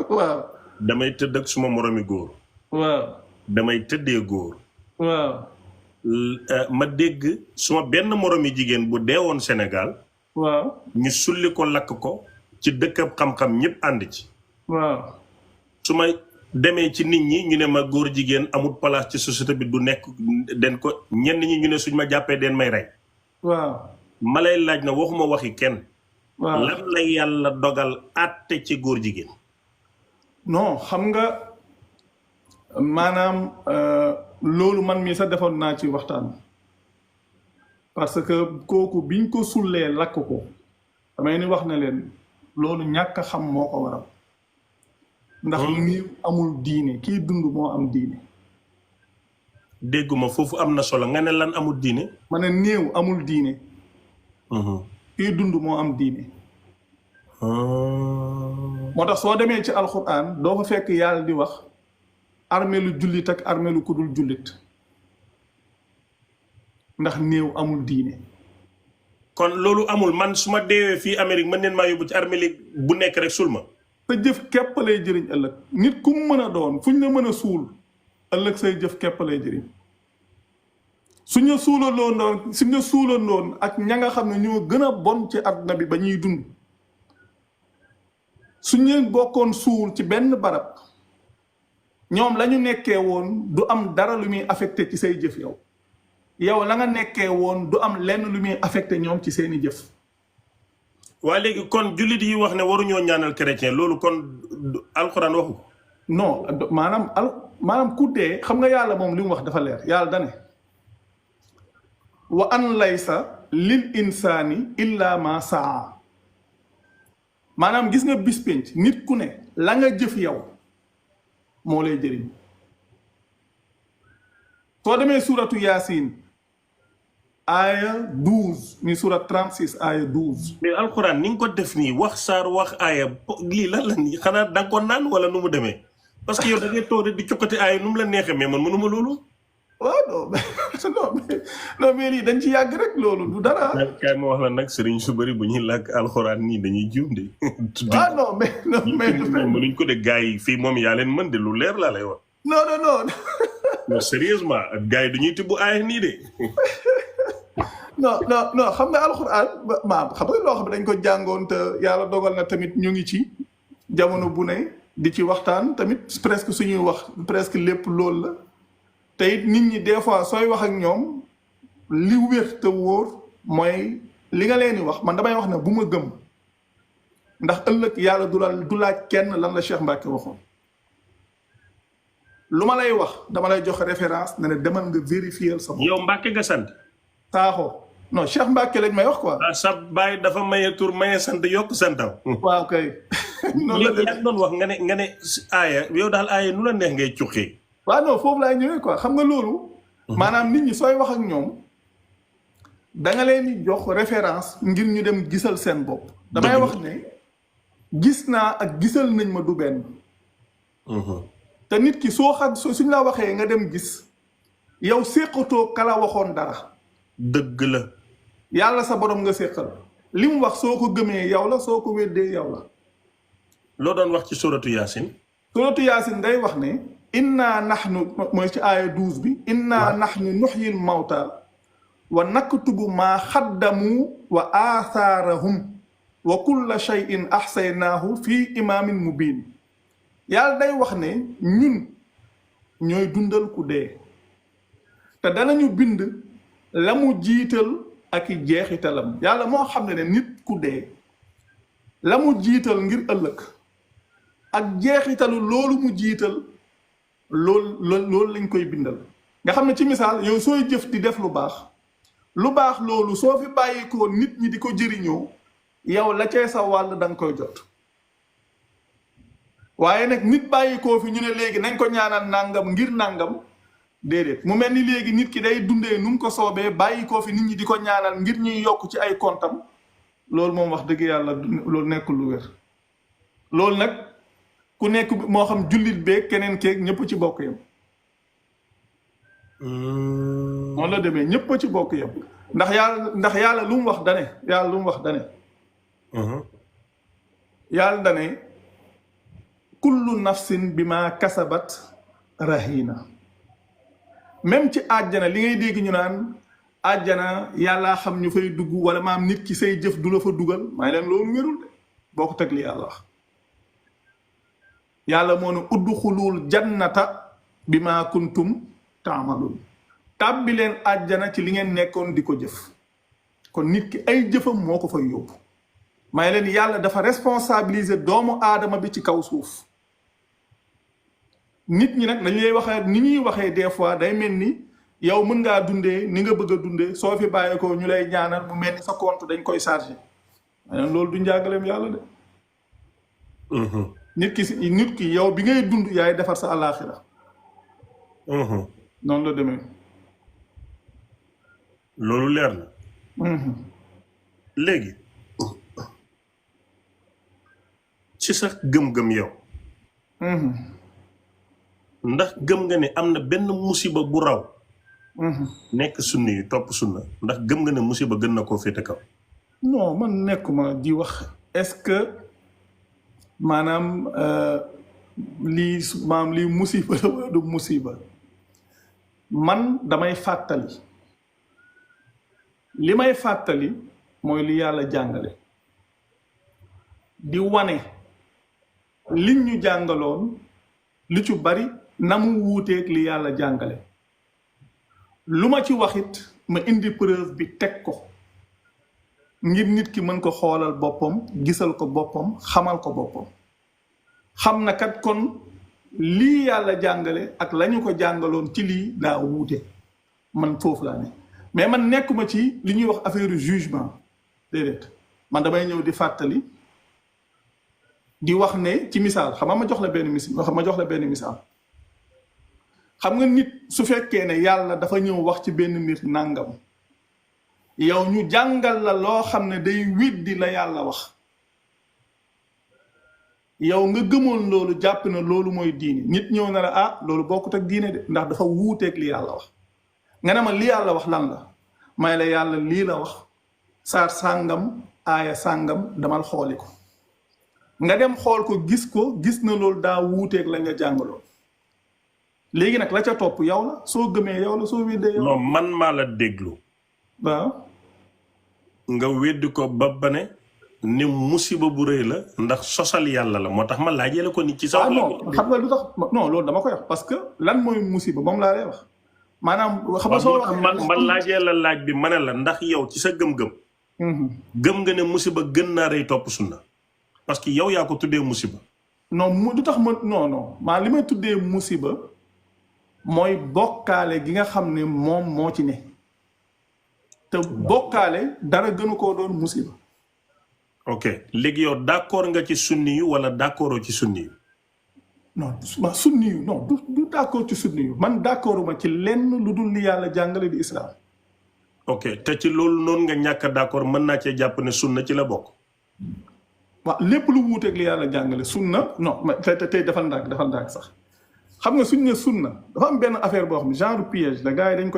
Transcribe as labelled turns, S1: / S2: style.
S1: waaw
S2: damay tëdd ak suma moromi góor
S1: waaw
S2: damay tëddee góor
S1: waaw
S2: ma dégg suma benn moromi jigéen bu deewoon Sénégal
S1: waaw
S2: ñu sulli ko lakk ko ci dëkkab xam-xam ñëpp ànd ci
S1: waaw
S2: su ma demee ci nit ñi ñu ne ma góor jigéen amul place ci société bi du nekk den ko ñenn ñi ñu ne suñ ma jàppee den may rey
S1: waaw
S2: ma lay laaj na waxuma waxi kenn
S1: waaw
S2: lan la yàlla dogal àtte ci góor jigéen
S1: non xam nga maanaam loolu man mii sax defoon naa ci waxtaan parce que kooku biñ ko sullee lakk ko damay ni wax na leen loolu ñàkk a xam moo ko waral ndax néew amul diine kii dund moo am diine
S2: dégguma foofu am na solo nga ne lan amul diine
S1: ma ne néew amul diine kii dund moo am diine moo tax soo demee ci alxuraan doo fa fekk yàlla di wax armée lu jullit ak armée lu kudul jullit ndax néew amul diine
S2: kon loolu amul man su ma deewee fii Amérique mën neen maa yóbbu ci armée bu nekk rek sul ma
S1: sa jëf képp lay jëriñ ëllëg nit ku mu mën a doon fu ñu la mën a suul ëllëg say jëf képp lay jëriñ suñu suulandoon ak ña nga xam ne ñoo gën a bon ci àdduna bi ba ñuy dund suñu leen bokkoon suul ci benn barab ñoom la ñu nekkee woon du am dara lu muy affecté ci say jëf yow la nga nekkee woon du am lenn lu muy affecté ñoom ci seeni jëf
S2: waa léegi kon jullit yi wax ne waruñoo ñaanal chrétien loolu kon alxuraan waxu ko
S1: non maanaam ku dee xam nga yàlla moom li mu wax dafa leer yàlla dane wa an laysa lil insaani illa ma saa maanaam gis nga bis pénc nit ku ne la nga jëf yow moo lay jëriñ soo demee suratu yaasin aaya 12 ni surat 36 aaya 12
S2: mais alxuraan ni nga ko def nii wax saar wax aaya lii lan la nii xanaa da nga ko naan wala nu mu demee parce que yow da ngay toog di cokkati aaya nu mu la neexee mais man mënuma loolu
S1: waaw non mais lii dañ ci yàgg rek loolu du dara
S2: kaay ma wax la nag sëriñ su bëri bu ñuy làkk alxuraan nii dañuy juum de
S1: non mais
S2: mënuñ ko de gars yi fii moom yaa leen mën de lu leer laa lay wax
S1: non
S2: non sérieusement gars yi dañuy tibb aaya nii de
S1: non xam nga alxuraan maam xam nga loo xam ne dañ ko jàngoon te yàlla dogal na tamit ñu ngi ci jamono bu ne di ci waxtaan tamit presque suñuy wax presque lépp loolu la te it nit ñi des fois sooy wax ak ñoom li wér te wóor mooy li nga leen di wax man damay wax ne bu ma gëm ndax ëllëg yàlla du laaj kenn lan la Cheikh Mbacké waxoon lu ma lay wax dama lay jox référence ne demal nga vérifier sa bopp.
S2: yow Mbacké nga sant.
S1: Sakho non Cheikh Mbacké lañ may wax quoi.
S2: sa baay dafa maye tur maye sant yokk santaw.
S1: waaw kay.
S2: noonu la yaa doon wax nga ne aaya yow daal aaya nu la neex ngay cuqee.
S1: waaw non foofu laay ñëwee quoi xam nga loolu. maanaam nit ñi sooy wax ak ñoom da nga leen di jox référence ngir ñu dem gisal seen bopp. damay wax ne gis naa ak gisal nañ ma du benn. te nit ki soo xam suñ la waxee nga dem gis yow séqatoo kala waxoon dara.
S2: dëgg la.
S1: yàlla sa borom nga séqal li mu wax soo ko gëmee yow la soo ko weddee yow la.
S2: loo doon wax ci suratu yaasin.
S1: suratu yaasin day wax ne. inna nahnu mooy ci aaya 12 bi. inna nahnu nuhyil mawta wa naktubu maa xaddamu wa aathaarahum wa kulla shay'in ahsaynaahu fii imaamin mubiin yàlla day wax ne ñun ñooy dundal ku dee te danañu bind la mu jiital ak i jeexitalam yàlla moo xam ne nit ku dee la mu jiital ngir ëllëg ak jeexitalu loolu mu jiital loolu lañ koy bindal nga xam ne ci misaal yow sooy jëf di def lu baax loolu soo fi bàyyikoo nit ñi di ko jëriñoo yow la cay sa wàll da nga koy jot waaye nag nit bàyyikoo fi ñu ne léegi nañ ko ñaanal nàngam ngir nàngam déedéet mu mel ni léegi nit ki day dundee nu mu ko soobee bàyyikoo fi nit ñi di ko ñaanal ngir ñuy yokk ci ay kontam loolu moom wax dëgg yàlla loolu nekkul lu wér loolu nag ku nekk moo xam jullit beeg keneen keeg ñëpp ci bokk yam noonu la demee ñëpp ci bokk yam ndax yàlla lu mu wax dane yàlla kullu nafsin bima kasabat rahina. même ci àjjana li ngay dégg ñu naan àjjana yàllaa xam ñu fay dugg wala maam nit ki say jëf du la fa dugal may leen loolu wérul de boo ko teg li yàlla wax yàlla moo ne udxulul jannata bima kuntum taamaluun tàbbi leen àjjana ci li ngeen nekkoon di ko jëf kon nit ki ay jëfam moo ko fay yóbbu may leen yàlla dafa responsabiliser doomu aadama bi ci kaw suuf nit ñi nag dañu lay waxee ni ñuy waxee des fois day mel ni yow mën ngaa dundee ni nga bëgg a dundee soo fi bàyyee ko ñu lay ñaanal mu mel ni sa compte dañ koy chargé loolu du njàngaleem yàlla de. nit ki yow bi ngay dund yaay defar sa àllaaxira. noonu la demee.
S2: loolu leer na. léegi ci sa gëm-gëm yow. ndax gëm nga ne am na benn musiba bu raw. nekk sunni yu topp sunna ndax gëm nga ne musiba gën na koo féete kaw.
S1: non man nekkuma di wax est-ce que maanaam lii musiba la wala du musiba man damay fàttali li may fàttali mooy li yàlla jàngale di wane liñ ñu jàngaloon lu ci bari na mu wuuteeg li yàlla jàngale lu ma ci waxit ma indi preuve bi teg ko ngir nit ki mën ko xoolal boppam gisal ko boppam xamal ko boppam xam na kat kon lii yàlla jàngale ak lañu ko jàngaloon ci lii daa wuute man foofu laa ne mais man nekkuma ci li ñuy wax affaire jugement déedéet man damay ñëw di fàttali di wax ne ci misaal xam nga ma jox la benn misaal xam nga nit su fekkee ne yàlla dafa ñëw wax ci benn mbir nàngam yow ñu jàngal la loo xam ne day weddi la yàlla wax yow nga gëmoon loolu jàpp na loolu mooy diine nit ñëw na la ah loolu bokkut ak diine de ndax dafa wuuteeg li yàlla wax nga ne ma li yàlla wax lan la may la yàlla lii la wax saar sàngam aaya sàngam damal xooli ko nga dem xool ko gis na loolu daa wuuteeg la nga jàngaloon léegi nag la ca topp yow la soo gëmee yow la soo weddee yow
S2: non man maa la déglu
S1: waaw
S2: nga weddi ko ba ne ni musiba bu rëy la ndax sosal yàlla la moo tax ma laajee la ko nit ci sa
S1: non xam nga lu tax non loolu dama koy wax parce que lan mooy musiba moom laa lay wax maanaam xam nga soo
S2: man laajee la laaj bi ma ne la ndax yow ci sa gëm-gëm gëm nga ne musiba gën naa rëy topp sunna parce que yow yaa ko tuddee musiba
S1: non du tax ma non maa li may tuddee musiba mooy bokkaale gi nga xam ne moom moo ci ne te bokkaale dara gënu koo doon musiba.
S2: ok léegi yow d'accord nga ci sunni yu wala d'accordoo ci sunni yu.
S1: non sunni yu non du d'accord ci sunni yu man d'accorduma ci lenn lu dul li yàlla jàngale di islam.
S2: ok te ci loolu noonu nga ñàkk a d'accord mën naa cee jàpp ne sunna ci la bokk.
S1: waaw lépp lu wuuteeg li yàlla jàngale sunna non tey defal ndànk sax xam nga suñ ne sunna dafa am benn affaire boo xam ne genre piège la gars yi dañ koy